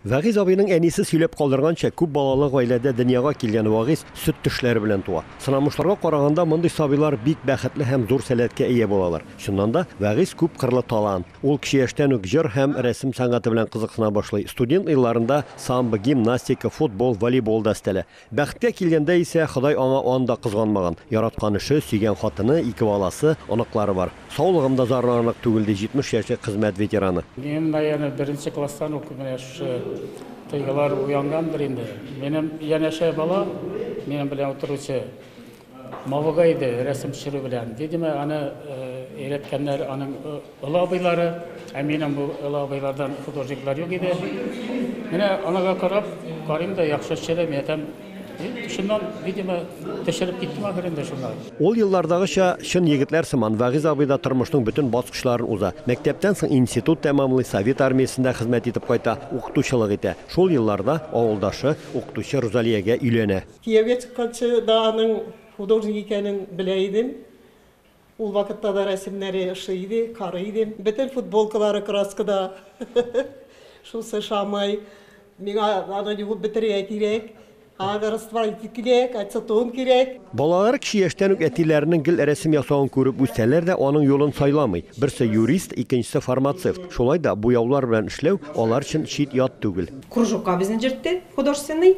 Вәгыйз абыйның әнисе сөйләп калдырганча, күп балалы гаиләдә дөньяга килгән Вагыйз сөт тешләре белән туа. Сынамышларга караганда, мондый сабыйлар бик бәхетле һәм зур сәләткә ия булалар. Чыннан да, Вәгыйз күпкырлы талант. Ул кече яшьтән үк җыр һәм рәсем сәнгате белән кызыксына башлый. Студент елларында самбо, гимнастика, футбол, волейбол да өстәлә. Бәхеткә килгәндә исә, Ходай аңа аны да кызганмаган. Яраткан эше, сөйгән хатыны, ике баласы, оныклары бар. Саулыгым да зарланырлык түгел, ди 70 яшьлек хезмәт ветераны. Минем, наверное, беренче класстан ук менә шушы тойгылар уянгандыр инде. Минем янәшә бала, минем белән утыручы, мавыга иде рәсем төшерү белән. Видимо, аны өйрәткәннәр аның олы абыйлары, ә минем бу олы абыйлардан художниклар юк иде. Менә анага карап, карыйм да, яхшы төшерә, мин әйтәм, Шуннан, видимо, төшереп киттем ахыр инде шуннан. Ул еллардагыча, чын егетләр сыман, Вәгыйз абый да тормышның бөтен баскычларын уза. Мәктәптән соң институт тәмамлый, Совет армиясендә хезмәт итеп кайта, укытучылык итә. Шул елларда авылдашы, укытучы Рузалиягә өйләнә. Кияүгә чыкканчы да аның художник икәнен белә идем. Ул вакытта да рәсемнәре ошый иде, карый идем. Бөтен футболкалары краскада. Шунысы ошамый. Миңа аны юып бетерергә кирәк. Аңа растворитель кирәк, ацетон кирәк. Балалары кече яшьтән үк әтиләренең гел рәсем ясавын күреп үссәләр дә, аның юлын сайламый. Берсе юрист, икенчесе фармацевт. Шулай да буяулар белән эшләү алар өчен чит-ят түгел. Кружокка безне җөртте, художественный.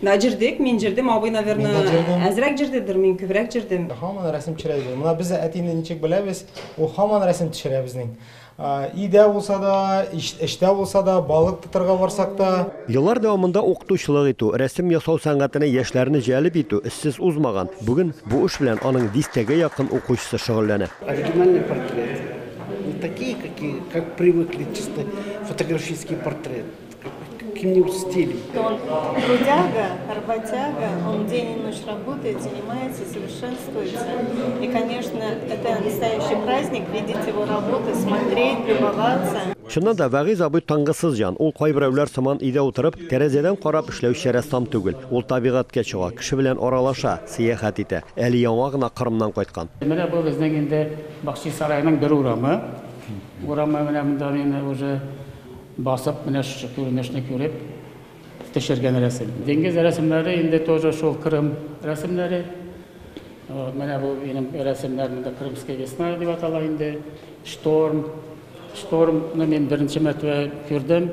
Да, җөрдек, мин җөрдем, абый, наверное, әзрәк җөрдедер, мин күбрәк җөрдем. Һаман рәсем төшерә иде. Менә без әтине ничек беләбез, ул һаман рәсем төшерә безнең. Өйдә булса да, эштә булса да, балык тотарга барсак та. Еллар дәвамында укытучылык итү, рәсем ясау сәнгатенә яшьләрне җәлеп итү эзсез узмаган. Бүген бу эш белән аның дистәгә якын укучысы шөгыльләнә. Оригинальный портрет. Не такие, какие, как привыкли, чисто фотографический портрет. Каким-нибудь стилем. Он трудяга, работяга, он день и ночь работает, занимается, совершенствуется. И, конечно, это настоящий праздник, видеть его работы, смотреть, любоваться. Чыннан да, Вәгыйз абый тынгысыз җан. Ул кайберәүләр сыман өйдә утырып, тәрәзәдән карап эшләүче рәссам түгел. Ул табигатькә чыга, кеше белән аралаша, сәяхәт итә. Әле яңа гына Кырымнан кайткан. Менә бу безнең инде Бахчисарайның бер урамы. Урамы менә монда мин уже басып, менә шушы күренешне күреп төшергән рәсем. Диңгез рәсемнәре инде тоже шул Крым рәсемнәре. Менә бу минем рәсемнәр монда Крымская весна дип атала инде. Шторм. Штормны мин беренче мәртәбә күрдем.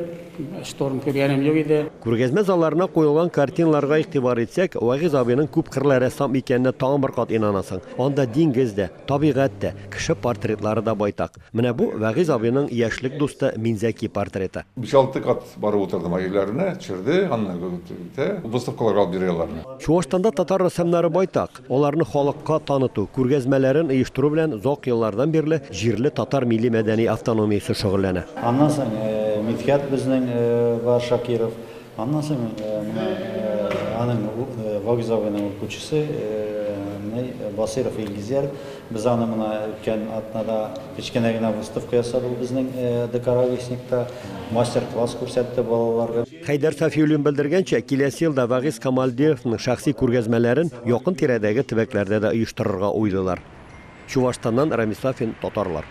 Шторм күргәнем юк иде. Күргәзмә залларына куелган картиналарга игътибар итсәк, Вәгыйз абыйның күпкырлы рәссам икәненә тагын бер кат инанасың. Анда диңгез дә, табигать тә, кеше портретлары да байтак. Менә бу Вәгыйз абыйның яшьлек дусты Минзәки портреты. Биш-алты кат барып утырдым өйләренә, төшерде, аннан выставкаларга алып йөри аларны. Чуашстанда татар рәссамнары байтак. Аларны халыкка таныту, күргәзмәләрен оештыру белән озак еллардан бирле җирле татар милли-мәдәни автономиясе шөгыльләнә. Аннан соң Мидхәт безнең бар, Шакиров. Аннан соң менә аның Вагиз абыйның укучысы Басыйров Илгизәр. Без аны менә үткән атнада кечкенә генә выставка ясады ул безнең ДК Ровесникта. Мастер-класс күрсәтте балаларга. Хәйдәр Сафиуллин белдергәнчә, киләсе елда Вагиз Камалдиновның шәхси күргәзмәләрен якын тирәдәге төбәкләрдә дә оештырырга уйлыйлар. Чувашстаннан Рамис Сафин, Татарлар.